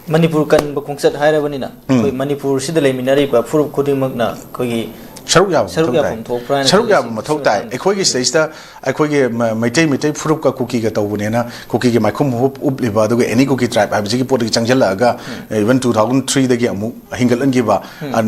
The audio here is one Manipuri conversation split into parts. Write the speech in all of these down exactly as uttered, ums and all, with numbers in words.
ꯃꯅꯤꯄꯨꯔ ꯀꯟꯕ ꯈꯣꯡꯆꯠ ꯍꯥꯏꯔꯕꯅꯤꯅ, ꯑꯩꯈꯣꯏ ꯃꯅꯤꯄꯨꯔꯁꯤꯗ ꯂꯩꯃꯤꯟꯅꯔꯤꯕ ꯐꯨꯔꯨꯞ ꯈꯨꯗꯤꯡꯃꯛꯅ ꯑꯩꯈꯣꯏꯒꯤ ꯁꯔꯨꯛ ꯌꯥꯕ ꯁꯔꯨꯛ ꯃꯊꯧ ꯌꯥꯐꯝ ꯇꯥꯏ꯫ ꯊꯣꯛꯄ꯭ꯔꯥ ꯍꯥꯏꯅ ꯁꯔꯨꯛ ꯈꯜꯂꯤ꯫ ꯌꯥꯕ ꯃꯊꯧ ꯇꯥꯏ꯫ ꯑꯩꯈꯣꯏꯒꯤ ꯁꯤꯗꯩꯁꯤꯗ ꯑꯩꯈꯣꯏꯒꯤ ꯃ- ꯃꯩꯇꯩ ꯃꯩꯇꯩ ꯐꯨꯔꯨꯞꯀ ꯀꯨꯀꯤꯒ ꯇꯧꯕꯅꯦꯅ ꯀꯨꯀꯤꯒꯤ ꯃꯥꯏꯈꯨꯝ ꯍꯨꯞ ꯎꯞꯂꯤꯕ, ꯑꯗꯨꯒ ꯑꯦꯅꯤ ꯀꯨꯀꯤ ꯇ꯭ꯔꯥꯏꯕ ꯍꯥꯏꯕꯁꯤꯒꯤ ꯄꯣꯠꯇꯒꯤ ꯆꯪꯁꯤꯜꯂꯛꯑꯒ, even two thousand three ꯗꯒꯤ ꯑꯃꯨꯛ ꯍꯤꯡꯒꯠꯍꯟꯈꯤꯕ,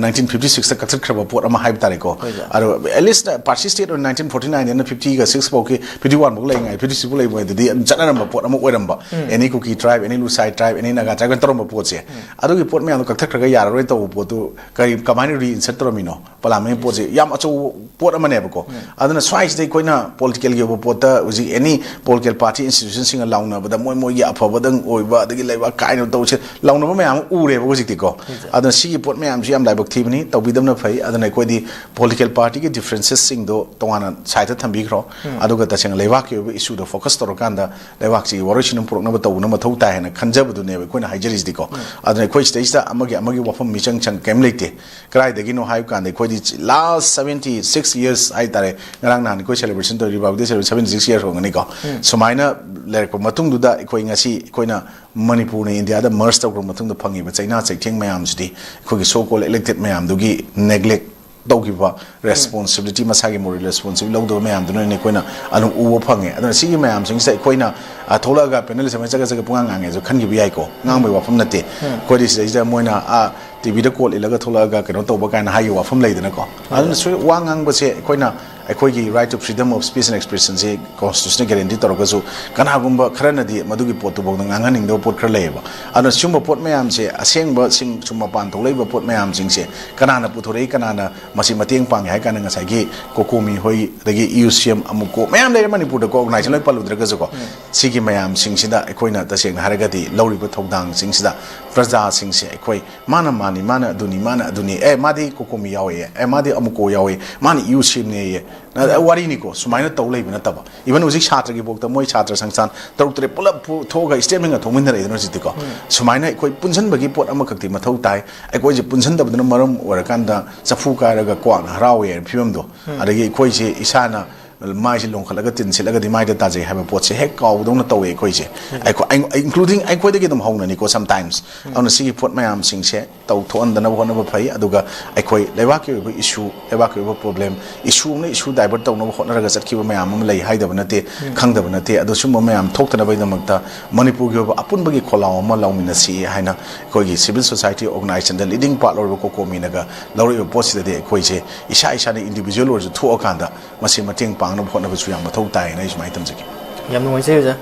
nineteen fifty six ꯇ ꯀꯛꯊꯠꯈ꯭ꯔꯕ ꯄꯣꯠ ꯑꯃ ꯍꯥꯏꯕ ꯇꯥꯔꯦꯀꯣ꯫ ꯍꯣꯏ, ꯁꯥꯔ꯫ ꯑꯗꯣ at least ꯄꯥꯔꯁꯤꯁꯇꯦꯠ ꯑꯣꯏꯅ nineteen forty nine ꯗꯩꯅ fifty ꯒ six ꯐꯥꯎꯒꯤ, fifty one ꯐꯥꯎ ꯂꯩꯔꯤꯉꯩ, fifty six ꯐꯥꯎ ꯂꯩꯔꯤꯉꯩꯗꯗꯤ ꯑꯗꯨꯝ ꯆꯠꯅꯔꯝꯕ ꯄꯣꯠ ꯑꯃ ꯑꯣꯏꯔꯝꯕ, ꯑꯦꯅꯤ ꯀꯨꯀꯤ ꯇ꯭ꯔꯥꯏꯕ, ꯑꯦꯅꯤ ꯂꯨꯁꯥꯏ ꯇ꯭ꯔꯥꯏꯕ, ꯑꯦꯅꯤ ꯅꯥꯒꯥ ꯇ꯭ꯔꯥꯏꯕ ꯇꯧꯔꯝꯕ ꯄꯣꯠꯁꯦ, ꯑꯗꯨꯒꯤ ꯄꯣꯠ ꯃꯌꯥꯝꯗꯣ ꯀꯛꯊꯠꯈ꯭ꯔꯒ ꯌꯥꯔꯔꯣꯏ ꯇꯧꯕ ꯄꯣꯠꯇꯨ ꯀꯔꯤ, ꯀꯃꯥꯏꯅ ꯔꯤꯏꯟꯁꯔꯠ ꯇꯧꯔꯝꯃꯤꯅꯣ? ꯄꯂꯥꯃꯦꯟ ꯄꯣꯠꯁꯦ ꯌꯥꯝ ꯑꯆꯧꯕ ꯄꯣꯠ ꯑꯃꯅꯦꯕꯀꯣ꯫ ꯑꯗꯨꯅ ꯁ꯭ꯋꯥꯏꯁꯤꯗ ꯑꯩꯈꯣꯏꯅ ꯄꯣꯂꯤꯇꯤꯀꯦꯜꯒꯤ ꯑꯣꯏꯕ ꯄꯣꯠꯇ ꯍꯧꯖꯤꯛ ꯑꯦꯅꯤ ꯄꯣꯂꯤꯇꯤꯀꯦꯜ ꯄꯥꯔꯇꯤ ꯏꯟꯁꯇꯤꯇ꯭ꯌꯨꯁꯟꯁꯤꯡꯅ ꯂꯥꯎꯅꯕꯗ ꯃꯣꯏ ꯃꯣꯏꯒꯤ ꯑꯐꯕꯗꯪ ꯑꯣꯏꯕ, ꯑꯗꯒꯤ ꯂꯩꯕꯥꯛ ꯀꯥꯏꯅ ꯇꯧꯁꯦ, ꯂꯥꯎꯅꯕ ꯃꯌꯥꯝ ꯑꯃ ꯎꯔꯦꯕ ꯍꯧꯖꯤꯛꯇꯤꯀꯣ꯫ ꯑꯗꯨꯅ ꯁꯤꯒꯤ ꯄꯣꯠ ꯃꯌꯥꯝꯁꯤ ꯌꯥꯝ ꯂꯥꯏꯕꯛ ꯊꯤꯕꯅꯤ, ꯇꯧꯕꯤꯗꯕꯅ ꯐꯩ꯫ ꯑꯗꯨꯅ ꯑꯩꯈꯣꯏꯗꯤ ꯄꯣꯂꯤꯇꯤꯀꯦꯜ ꯄꯥꯔꯇꯤꯒꯤ ꯗꯤꯐ꯭ꯔꯦꯟꯁꯦꯁꯁꯤꯡꯗꯣ ꯇꯣꯉꯥꯟꯅ ꯁꯥꯏꯗꯇ ꯊꯝꯕꯤꯈ꯭ꯔꯣ꯫ ꯑꯗꯨꯒ ꯇꯁꯦꯡꯅ ꯂꯩꯕꯥꯛꯀꯤ ꯑꯣꯏꯕ ꯏꯁꯨꯗ ꯐꯣꯀꯁ ꯇꯧꯔꯀꯥꯟꯗ ꯂꯩꯕꯥꯛꯁꯤꯒꯤ ꯋꯥꯔꯣꯏꯁꯤꯟ ꯑꯃ ꯄꯨꯔꯛꯅꯕ ꯇꯧꯕꯅ ꯃꯊꯧ ꯇꯥꯏ ꯍꯥꯏꯅ ꯈꯟꯖꯕꯗꯨꯅꯦꯕ ꯑꯩꯈꯣꯏꯅ ꯍꯥꯏꯖꯔꯤꯁꯤꯗꯤꯀꯣ꯫ ꯑꯗꯨꯅ ꯑꯩꯈꯣꯏ ꯁꯤꯗꯩꯁꯤꯗ ꯑꯃꯒꯤ ꯑꯃꯒꯤ ꯋꯥꯐꯝ ꯃꯤꯆꯪ ꯆꯪ ꯀꯩꯝ ꯂꯩꯇꯦ꯫ ꯀꯗꯥꯏꯗꯒꯤꯅꯣ ꯍꯥꯏꯕ ꯀꯥꯟꯗ ꯑꯩꯈꯣꯏꯗꯤ ꯂꯥꯁ ꯁꯕꯦꯟꯇꯤ ꯁꯤꯛꯁ ꯌꯔꯁ ꯍꯥꯏꯇꯥꯔꯦ, ꯉꯔꯥꯡ ꯅꯍꯥꯟ ꯑꯩꯈꯣꯏ ꯁꯦꯂꯦꯕ꯭ꯔꯦꯁꯟ ꯇꯧꯔꯤ, republic day celebration seventy six years ꯑꯣꯏꯔꯝꯒꯅꯤꯀꯣ꯫ ꯁꯨꯃꯥꯏꯅ ꯂꯩꯔꯛꯄ ꯃꯇꯨꯡꯗꯨꯗ ꯑꯩꯈꯣꯏ ꯉꯁꯤ ꯑꯩꯈꯣꯏꯅ ꯃꯅꯤꯄꯨꯔꯅ ꯏꯟꯗꯤꯌꯥꯗ ꯃꯔꯁ ꯇꯧꯈ꯭ꯔꯕ ꯃꯇꯨꯡꯗ ꯐꯪꯉꯤꯕ ꯆꯩꯅꯥ ꯆꯩꯊꯦꯡ ꯃꯌꯥꯝꯁꯤꯗꯤ ꯑꯩꯈꯣꯏꯒꯤ ꯁꯣ ꯀꯣꯜ ꯏꯂꯦꯛꯇꯦꯠ ꯃꯌꯥꯝꯗꯨꯒꯤ ꯅꯦꯒ꯭ꯂꯦꯛ ꯇꯧꯈꯤꯕ ꯔꯦꯁꯄꯣꯟꯁꯤꯕꯤꯂꯤꯇꯤ, ꯃꯁꯥꯒꯤ ꯃꯣꯔꯦꯜ ꯔꯦꯁꯄꯣꯟꯁꯤꯕꯤꯂꯤꯇꯤ ꯂꯧꯗꯕ ꯃꯌꯥꯝꯗꯨꯅꯅꯦ ꯑꯩꯈꯣꯏꯅ ꯑꯗꯨꯝ ꯎꯕ ꯐꯪꯉꯦ꯫ ꯑꯗꯨꯅ ꯁꯤꯒꯤ ꯃꯌꯥꯝꯁꯤꯡꯁꯤꯗ ꯑꯩꯈꯣꯏꯅ, ꯑ, ꯊꯣꯛꯂꯛꯑꯒ ꯄꯦꯅꯦꯂꯤꯁ ꯑꯃ ꯆꯠꯀ ꯆꯠꯀ ꯄꯨꯡꯉꯥꯡ ꯉꯥꯡꯉꯦꯁꯨ ꯈꯟꯈꯤꯕ ꯌꯥꯏꯀꯣ, ꯉꯥꯡꯕꯒꯤ ꯋꯥꯐꯝ ꯅꯠꯇꯦ꯫ ꯑꯩꯈꯣꯏꯗꯤ ꯁꯤꯗꯩꯁꯤꯗ ꯃꯣꯏꯅ, ꯑ, ꯇꯤ ꯚꯤꯗ ꯀꯣꯜ ꯏꯜꯂꯒ ꯊꯣꯛꯂꯛꯑꯒ ꯀꯩꯅꯣ ꯇꯧꯕ ꯀꯥꯏꯅ ꯍꯥꯏꯈꯤꯕ ꯋꯥꯐꯝ ꯂꯩꯗꯅꯀꯣ꯫ ꯑꯗꯨꯅ ꯁꯣꯏ ꯋꯥ ꯉꯥꯡꯕꯁꯦ ꯑꯩꯈꯣꯏꯅ ꯑꯩꯈꯣꯏꯒꯤ right to freedom of speech and expression ꯁꯦ ꯀꯣꯟꯁꯇꯤꯇ꯭ꯌꯨꯁꯟꯅ ꯒꯦꯔꯦꯟꯇꯤ ꯇꯧꯔꯒꯁꯨ, ꯀꯅꯥꯒꯨꯝꯕ ꯈꯔꯅꯗꯤ ꯃꯗꯨꯒꯤ ꯄꯣꯠꯇꯨꯐꯥꯎꯗ ꯉꯥꯡꯍꯟꯅꯤꯡꯗꯕ ꯄꯣꯠ ꯈꯔ ꯂꯩꯌꯦꯕ꯫ ꯑꯗꯨꯅ ꯁꯤꯒꯨꯝꯕ ꯄꯣꯠ ꯃꯌꯥꯝꯁꯦ, ꯑꯁꯦꯡꯕꯁꯤꯡ ꯁꯨꯝ ꯃꯄꯥꯟ ꯊꯣꯛꯂꯛꯏꯕ ꯄꯣꯠ ꯃꯌꯥꯝꯁꯤꯡꯁꯦ ꯀꯅꯥꯅ ꯄꯨꯊꯣꯔꯛꯏ, ꯀꯅꯥꯅ ꯃꯁꯤ ꯃꯇꯦꯡ ꯄꯥꯡꯉꯦ ꯍꯥꯏ ꯀꯥꯟꯗ, ꯉꯁꯥꯏꯒꯤ ꯀꯣꯀꯣꯃꯤ ꯍꯣꯏ, ꯑꯗꯒꯤ ꯏ ꯌꯨ ꯁꯤ ꯑꯦꯝ, ꯑꯃꯨꯀꯣ ꯃꯌꯥꯝ ꯂꯩꯔꯦ ꯃꯅꯤꯄꯨꯔꯗꯀꯣ, ꯑꯣꯔꯒꯅꯥꯏꯖꯦꯁꯟ ꯂꯣꯏ ꯄꯜꯂꯨꯗ꯭ꯔꯒꯁꯨꯀꯣ꯫ ꯁꯤꯒꯤ ꯃꯌꯥꯝꯁꯤꯡꯁꯤꯗ ꯑꯩꯈꯣꯏꯅ ꯇꯁꯦꯡꯅ ꯍꯥꯏꯔꯒꯗꯤ ꯂꯧꯔꯤꯕ ꯊꯧꯗꯥꯡꯁꯤꯡꯁꯤꯗ ꯄ꯭ꯔꯖꯥꯁꯤꯡꯁꯦ ꯑꯩꯈꯣꯏ, "ꯃꯥꯅ ꯃꯥꯅꯤ, ꯃꯥꯅ ꯑꯗꯨꯅꯤ, ꯃꯥꯅ ꯑꯗꯨꯅꯤ, ꯑꯦ, ꯃꯥꯗꯤ ꯀꯣꯀꯣꯃꯤ ꯌꯥꯎꯋꯦ, ꯑꯦ, ꯃꯥꯗꯤ ꯑꯃꯨꯀꯣ ꯌꯥꯎꯋꯦ, ꯃꯥꯅ ꯏ ꯌꯨ ꯁꯤ ꯑꯦꯝꯅꯦꯌꯦ", ꯅ-, ꯋꯥꯔꯤꯅꯤꯀꯣ꯫ ꯁꯨꯃꯥꯏꯅ ꯇꯧ ꯂꯩꯕ ꯅꯠꯇꯕ, ꯏꯚꯟ ꯍꯧꯖꯤꯛ ꯁꯥꯇ꯭ꯔꯒꯤ ꯐꯥꯎꯗ ꯃꯣꯏ ꯁꯥꯇ꯭ꯔ ꯁꯪꯁꯊꯥꯟ ꯇꯔꯨꯛ ꯇꯔꯦꯠ ꯄꯨꯂꯞ ꯐꯨ-, ꯊꯣꯛꯑꯒ ꯁ꯭ꯇꯦꯠꯃꯦꯟꯒ ꯊꯣꯛꯃꯤꯟꯅꯔꯛꯏꯗꯅ ꯍꯧꯖꯤꯛꯇꯤꯀꯣ꯫ ꯁꯨꯃꯥꯏꯅ ꯑꯩꯈꯣꯏ ꯄꯨꯟꯁꯤꯟꯕꯒꯤ ꯄꯣꯠ ꯑꯃꯈꯛꯇꯤ ꯃꯊꯧ ꯇꯥꯏ꯫ ꯑꯩꯈꯣꯏꯁꯦ ꯄꯨꯟꯁꯤꯟꯗꯕꯗꯨꯅ ꯃꯔꯝ ꯑꯣꯏꯔꯀꯥꯟꯗ ꯆꯐꯨ ꯀꯥꯏꯔꯒ ꯀ꯭ꯋꯥꯛꯅ ꯍꯔꯥꯎꯋꯦ ꯍꯥꯏꯕ ꯐꯤꯕꯝꯗꯣ, ꯑꯗꯒꯤ ꯑꯩꯈꯣꯏꯁꯦ ꯏꯁꯥꯅ ꯃꯥꯏꯁꯦ ꯂꯣꯡꯈꯠꯂꯒ ꯇꯤꯟ ꯁꯤꯠꯂꯒꯗꯤ ꯃꯥꯏꯗ ꯇꯥꯖꯩ ꯍꯥꯏꯕ ꯄꯣꯠꯁꯦ ꯍꯦꯛ ꯀꯥꯎꯕꯗꯧꯅ ꯇꯧꯋꯦ ꯑꯩꯈꯣꯏꯁꯦ꯫ ꯑꯩꯈꯣꯏ including ꯑꯩꯈꯣꯏꯗꯒꯤ ꯑꯗꯨꯝ ꯍꯧꯅꯅꯤꯀꯣ sometimes꯫ ꯑꯗꯨꯅ ꯁꯤꯒꯤ ꯄꯣꯠ ꯃꯌꯥꯝꯁꯤꯡꯁꯦ ꯇꯧꯊꯣꯛꯍꯟꯗꯅꯕ ꯍꯣꯠꯅꯕ ꯐꯩ꯫ ꯑꯗꯨꯒ ꯑꯩꯈꯣꯏ ꯂꯩꯕꯥꯛꯀꯤ ꯑꯣꯏꯕ issue, ꯂꯩꯕꯥꯛꯀꯤ ꯑꯣꯏꯕ problem, issue ꯑꯃꯅ issue divert ꯇꯧꯅꯕ ꯍꯣꯠꯅꯔꯒ ꯆꯠꯈꯤꯕ ꯃꯌꯥꯝ ꯑꯃ ꯂꯩ ꯍꯥꯏꯗꯕ ꯅꯠꯇꯦ, ꯈꯪꯗꯕ ꯅꯠꯇꯦ꯫ ꯑꯗꯣ ꯁꯨꯝꯕ ꯃꯌꯥꯝ ꯊꯣꯛꯇꯅꯕꯒꯤꯗꯃꯛꯇ ꯃꯅꯤꯄꯨꯔꯒꯤ ꯑꯣꯏꯕ ꯑꯄꯨꯟꯕꯒꯤ ꯈꯣꯜꯂꯥꯎ ꯑꯃ ꯂꯥꯎꯃꯤꯟꯅꯁꯤ ꯍꯥꯏꯅ ꯑꯩꯈꯣꯏꯒꯤ civil society organization ꯗ leading part ꯑꯣꯏꯔꯤꯕ ꯀꯣꯀꯣꯃꯤꯅꯒ ꯂꯧꯔꯛꯏꯕ ꯄꯣꯠꯁꯤꯗꯗꯤ ꯑꯩꯈꯣꯏꯁꯦ ꯏꯁꯥ ꯏꯁꯥꯅ individual ꯑꯣꯏꯔꯁꯨ ꯊꯣꯛꯑꯀꯥꯟꯗ ꯃꯁꯤ ꯃꯇꯦꯡ ꯄꯥꯡꯅꯕ ꯍꯣꯠꯅꯕꯁꯨ ꯌꯥꯝ ꯃꯊꯧ ꯇꯥꯏꯅ ꯑꯩ ꯁꯨꯃꯥꯏꯅ ꯊꯝꯖꯒꯦ꯫ ꯌꯥꯝ ꯅꯨꯡꯉꯥꯏꯖꯩ ꯑꯣꯖꯥ꯫